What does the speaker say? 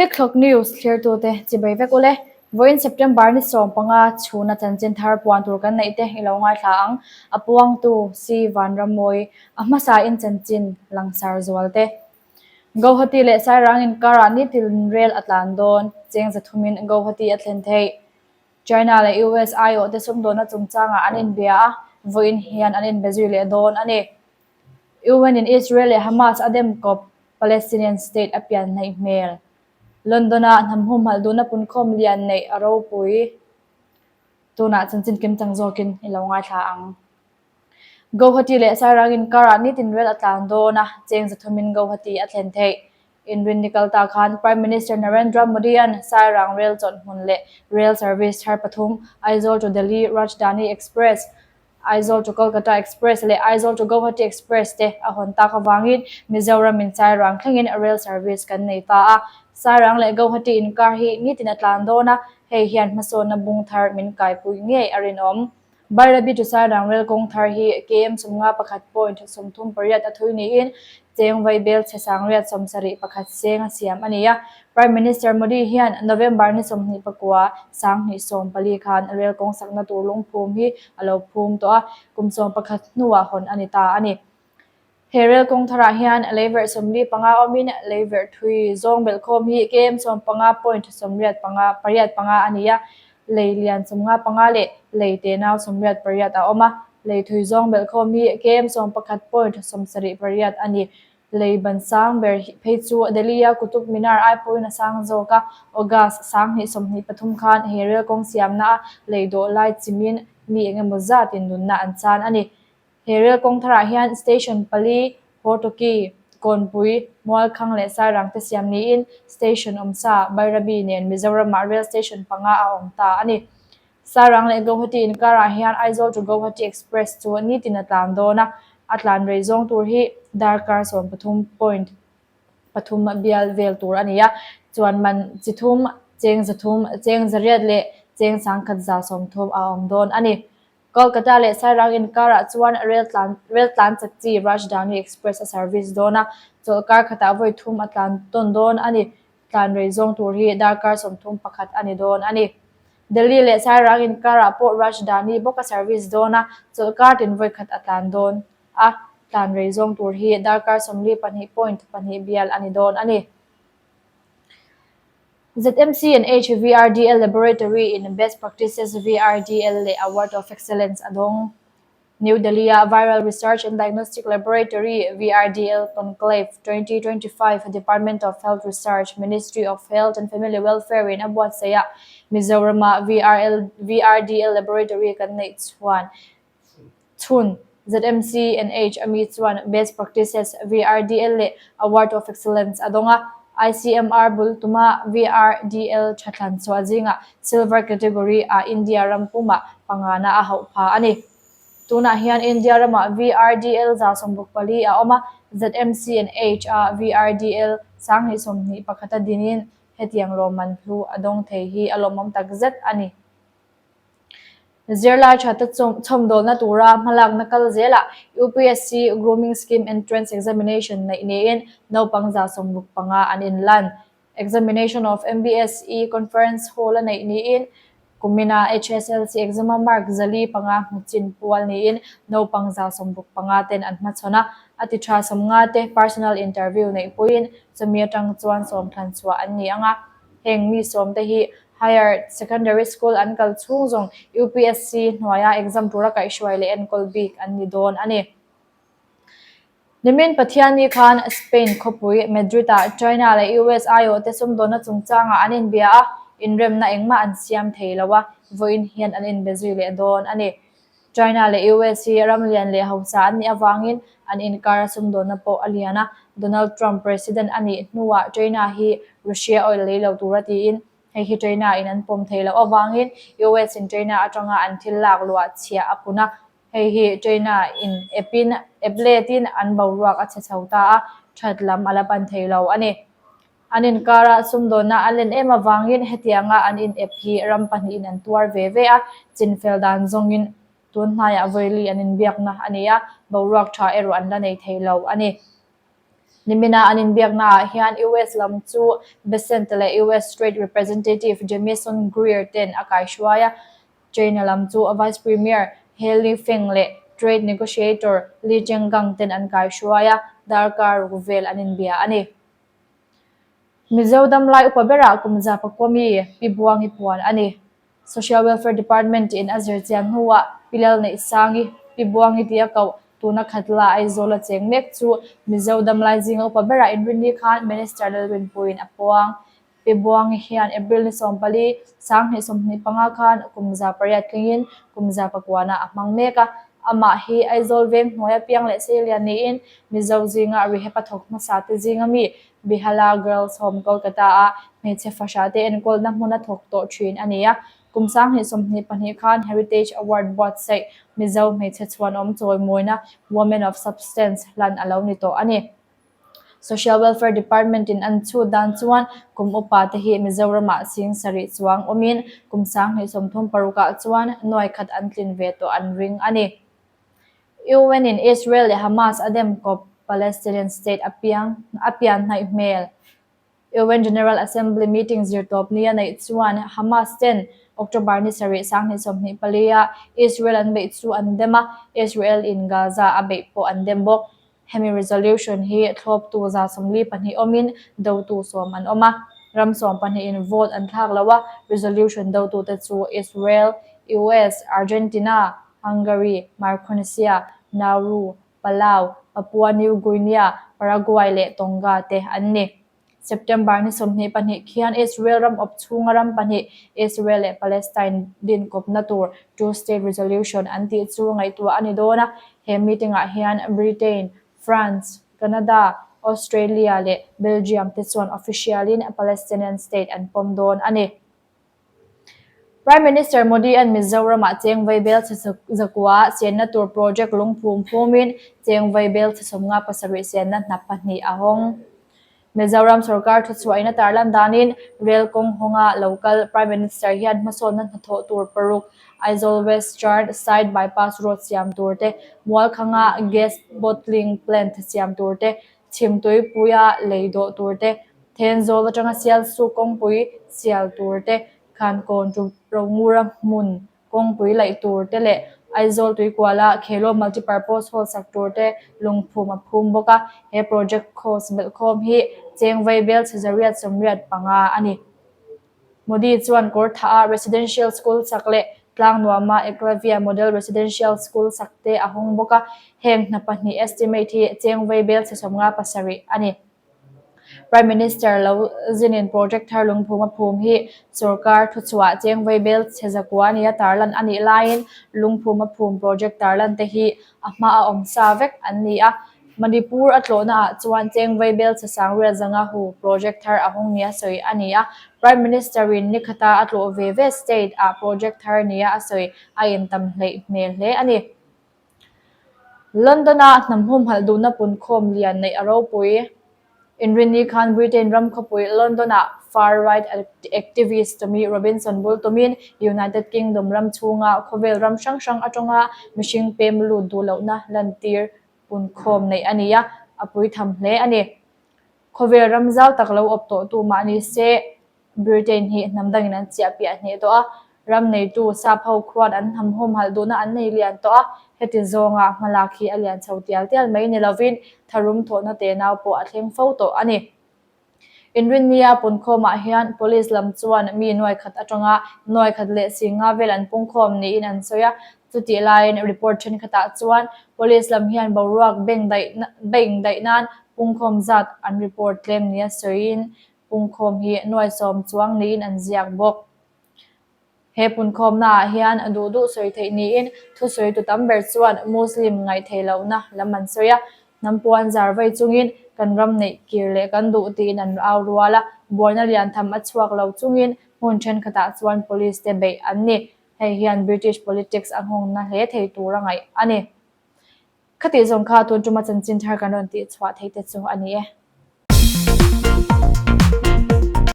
Thlikthlawk News thlirtute chibai vek ule. Vawiin September ni 15 chhuna chanchin thar puan tur kan neih te i lo ngaithla ang. A puangtu Si Vanrammawi, a hmasain chanchin langsar zual te. Guwahati leh Sairang inkarah nitin rel a tlan dawn, cheng zathumin Guwahati a thlen theih. China leh US aiawhte sumdawnna chungchangah an inbia a, vawiin hian an inbe zui leh dawn a ni. UN in Israel leh Hamas a dem kawp Palestinian state a pian hnaih hmel. London-ah hnam humhalh duhna punkhawm lian neih a ropui. Tunah chanchin kimchang zawkin i lo ngaithla ang. Guwahati leh Sairang inkarah nitin rel a tlan dawn a, cheng zathumin Guwahati a thlen theih. Inrin ni kal ta khan Prime Minister Narendra Modi-a'n Sairang rel chawlhhmun leh rail service thar pathum, Aizawl to Delhi Rajdhani Express, Aizawl to Kolkata Express leh Aizawl to Guwahati Express te a hawn tak avangin Mizoramin Sairang thlengin rail service kan nei ta a. Sairang leh Guwahati inkar hi nitin a tlan dawn a, hei hian hmasawnna bung thar min kaipui ngei a rinawm. Bairabi to Sairang rel kawng thar hi KM 51.38 a thui niin cheng vaibel chhe 771 seng a siam a ni a. Prime Minister Modi hian November ni 29, 2014 khan rel kawng sakna tur lungphum hi a lo phum tawh a, kum 11 hnuah hawn a ni ta a ni. He rel kawng tharah hian leiverh 45 awmin leiverh thui zawng belhkhawm hi KM 15.85 pariat panga a ni a, lei lian 55 leh lei tenau 88 a awm a, lei thui zawng belhkhawm hi KM 11.78 a ni. Lei ban sang ber phei chu Delhi-a Qutub Minar ai pawhin a sang zawk a, August 2023 khan he rel kawng siamna a lei dawh lai chimin mi engemaw zatin nunna an chan a ni. He rel kawng tharah hian station pali, Hortoki, Kawnpui, Mualkhang leh Sairang te siam niin station awmsa Bairabi nen Mizoramah rel station panga a awm ta a ni. Sairang leh Guwahati inkarah hian Aizawl to Guwahati Express chu nitin a tlan dawn a, a tlan rei zawng tur hi darkar 13.3 bial vel tur a ni a, chuan man chi thum, cheng 300, cheng 800 leh cheng 1130 a awm dawn a ni. Kolkata leh Sairang inkarah chuan rel tlan rel tlan chak chi Rajdhani Express a service dawn a, chawlhkar khatah vawi thum a tlan tawn dawn a ni. Tlan rei zawng tur hi darkar 31 a ni dawn a ni. Delhi leh Sairang inkarah pawh Rajdhani bawk a service dawn a, chawlhkar tin vawi khat a tlan dawn a, tlan rei zawng tur hi darkar 42.2 bial a ni dawn a ni. ZMC and HVRDL Laboratory in Best Practices VRDL leh Award of Excellence a dawng. New Delhi-a Viral Research and Diagnostic Laboratory, VRDL, Conclave 2025 Department of Health Research, Ministry of Health and Family Welfare in a buatsaih a, Mizoram-a VRDL Laboratory kan neih chuan Chhun, ZMCNH a mi chuan Best Practices VRDL leh Award of Excellence a dawng a, ICMR bul tuma VRDL tha thlan chhuah zingah Silver category ah India ram pumah pangana a hauh pha a ni. Tunah hian India ramah VRDL 164 a awm a, ZMCNH a VRDL 2021 a dinin hetiang lawmman hlu a dawng thei hi a lawmawm takzet a ni. Zirlai thate chhawmdawlna tura hmalakna kal zelah UPSC Grooming Scheme Entrance Examination neih niin naupang 65 an inlan. Examination of MBSE Conference Hall a neih niin kumina HSLC exam-a mark 405 hmu chin pual niin naupang 65 ten an hmachhawn a, a ti tha 50 te personal interview neih puiin chumi atang chuan sawm thlan chhuah an ni ang a. Heng mi sawmte hi Higher Secondary School an kal chhung zawng UPSC hnuaia exam tura kaihhruai leh enkawl bik an ni dawn a ni. Nimin Pathianni khan Spain khawpui Madrid-ah China leh US aiawhte sumdawnna chungchangah an inbia a, inremna engmah an siam thei lo a, vawiin hian an inbe zui leh dawn a ni. China leh US hi ram lian leh hausa an nih avangin an inkar a sumdawnna pawh a lian a, Donald Trump president a nih hnuah China hi Russia oil lei lo tura tiin hei hi China in an pawm thei loh avangin US in China atanga an thil lak luah chhiah a pun a, hei hi China in epin ep letin an boruak a chhe chho ta a, that lam a la pan thei lo a ni. An inkara sumdawnna a len em avangin hetianga an in ep hi ram pahnihin an tuar ve ve a, chinfel dan zawngin tun hnaiah vawili an inbiakna a ni a, boruak tha erawh an la nei thei lo a ni. Nimina an inbiaknaah hian US lam chu Bessent leh US Trade Representative Jamieson Greer ten a kaihruai a, China lam chu Vice Premier He Lifeng leh Trade Negotiator Li Chenggang ten an kaihruai a, darkar ruk vel an inbia a ni. Mizo damlai upa berah kum za pakua mi Pi Buangi puan a ni. Social Welfare Department in a zirchian hnuah Pi Lalneihsangi, Pi Buangi tia koh tuna Khatla Aizawl a cheng mek chu Mizo damlai zinga upa berah inrinni khan Minister Lalrinpuiin a puang. Pi Buangi hian April ni 14, 2025 khan kum 800 tlingin kum 9 ah a hmang mek a. Amah hi Aizawl veng hnuaia piang leh seilian niin Mizo zinga rehab a thawk hmasa te zinga mi Behala Girls Home Kolkata-a hmeichhe fahrah te enkawlna hmun a thawk tawh thin a ni a. Kum 2022 khan Heritage Award buatsaih Mizo hmeichhe chhuanawm chawimawina Women of Substance hlan a lo ni tawh a ni. Social Welfare Department-in an chhut dan chuan kum upa te hi Mizoramah sing sarih chuang awmin kum 2036 ah chuan nuai khat an tlin ve tawh an ring a ni. UN-in Israel leh Hamas a dem kawp Palestinian state a piang a pian hnaih hmel. UN General Assembly meeting zirtawp ni a neih chuan Hamas ten October ni sarih 2024 ah Israel an beih chu an dem a, Israel in Gaza a beih pawh an dem bawk. Hemi resolution hi thlawptu 42 awmin dotu 10 an awm a, ram 12 in vote an thlak lo a, resolution dotute chu Israel, US, Argentina, Hungary, Micronesia, Nauru, Palau, Papua New Guinea, Paraguay leh Tonga te an ni. September ni 22 khian Israel ram awp chhunga ram pahnih Israel leh Palestine din kawpna tur Two-State Resolution an tih chu ngaihtuah a ni dawn a, he meeting-ah hian Britain, France, Canada, Australia leh Belgium te chuan official-in Palestinian state an pawm dawn a ni. Prime Minister Modi-a'n Mizoram-ah cheng vaibel chhe zakua sianna tur project lungphum phumin cheng vaibel chhe 57 sianna hna pahnih a hawng. Mizoram sorkar thuchhuahin a tarlan danin rel kawng hawnga lo kal Prime Minister hian hmasawnna hnathawh tur paruk Aizawl West Chart Side Bypass Road siam tur te, Mualkhanga Gas Bottling Plant siam tur te, Chhimtuipuia lei dawh tur te, Thenzawl atanga Sialsuk kawngpui sial tur te, Khankawn chu Rongura hmun kawngpui laih tur te leh Aizawl Tuikuala Khelo Multipurpose Hall sak tur te lungphum a phum bawk a, he project cost belhkhawm hi cheng vaibel chhe 885 a ni. Modi chuan Kawrthaah Residential School sak leh Tlangnuama Eklavya Model Residential School sak te a hawng bawk a, heng hna pahnih estimate hi cheng vaibel chhe 57 a ni. Prime Minister lo zinin project thar lungphum a phum hi sorkar thuchhuah cheng vaibel chhe zakua nia tarlan a nih laiin lungphum a phum project tarlan te hi a hma a awm sa vek an ni a. Manipur a tlawhna ah chuan cheng vaibel chhe sangriat zanga hu project thar a hawng nia sawi a ni a. Prime Minister in nikhata a tlawh ve ve state ah project thar nia a sawi a intam hleih hmel hle a ni. London-a hnam humhalh duhna punkhawm lian neih a ropui. Inrinni khan Britain ram khawpui London-ah far-right activist Tommy Robinson bul tumin United Kingdom ram chhunga khawvel ram hrang hrang atanga mihring pem lut duh lohna lantir punkhawm neih a ni a, a puitham hle a ni. Khawvel ram zau tak lo awp tawhtu mah ni se, Britain hi hnam dangin an chiah piah hneh tawh a, ram neitu sap ho khuan an hnam humhalh duhna an nei lian tawh a, heti zawnga hmalak hi a lian chho tial tial mai ni lovin tharum thawhna tenau pawh a thleng fo tawh a ni. Inrinnia punkhawmah hian police lam chuan mi nuai khat atanga nuai khat leh singa vel an pungkhawm niin an sawi a, chutih laiin report thenkhatah chuan police lam hian boruak beng daih nan pungkhawm zat an report tlem nia sawiin Pungkhawm hi nuai sawm chuang niin an ziak bawk. He punkhawmnaah hian duh duh sawi theih niin thusawitu tam ber chuan Muslim ngaihtheih lohna lam an sawi a, hnam puan zar vei chungin kan ram neih kir leh kan duh tiin an au rual a, buaina lian tham a chhuak lo chungin hmun thenkhatah chuan police te beih an ni. Hei hian British politics a nghawngna hle thei tur a ngaih a ni. Khatih zawng kha tun tuma chanchin thar kan rawn tihchhuah theih te chu a ni e.